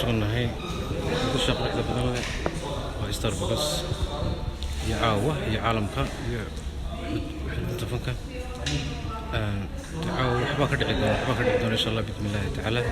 Sugannahay dusha quruxda badan leh waa Starbucks iyo caawa iyo caalamka iyo xudunta fanka. Caawa waxbaa ka dhici doona, waxbaa ka dhici doona, insha Allah, bismi Illaahi tacaala.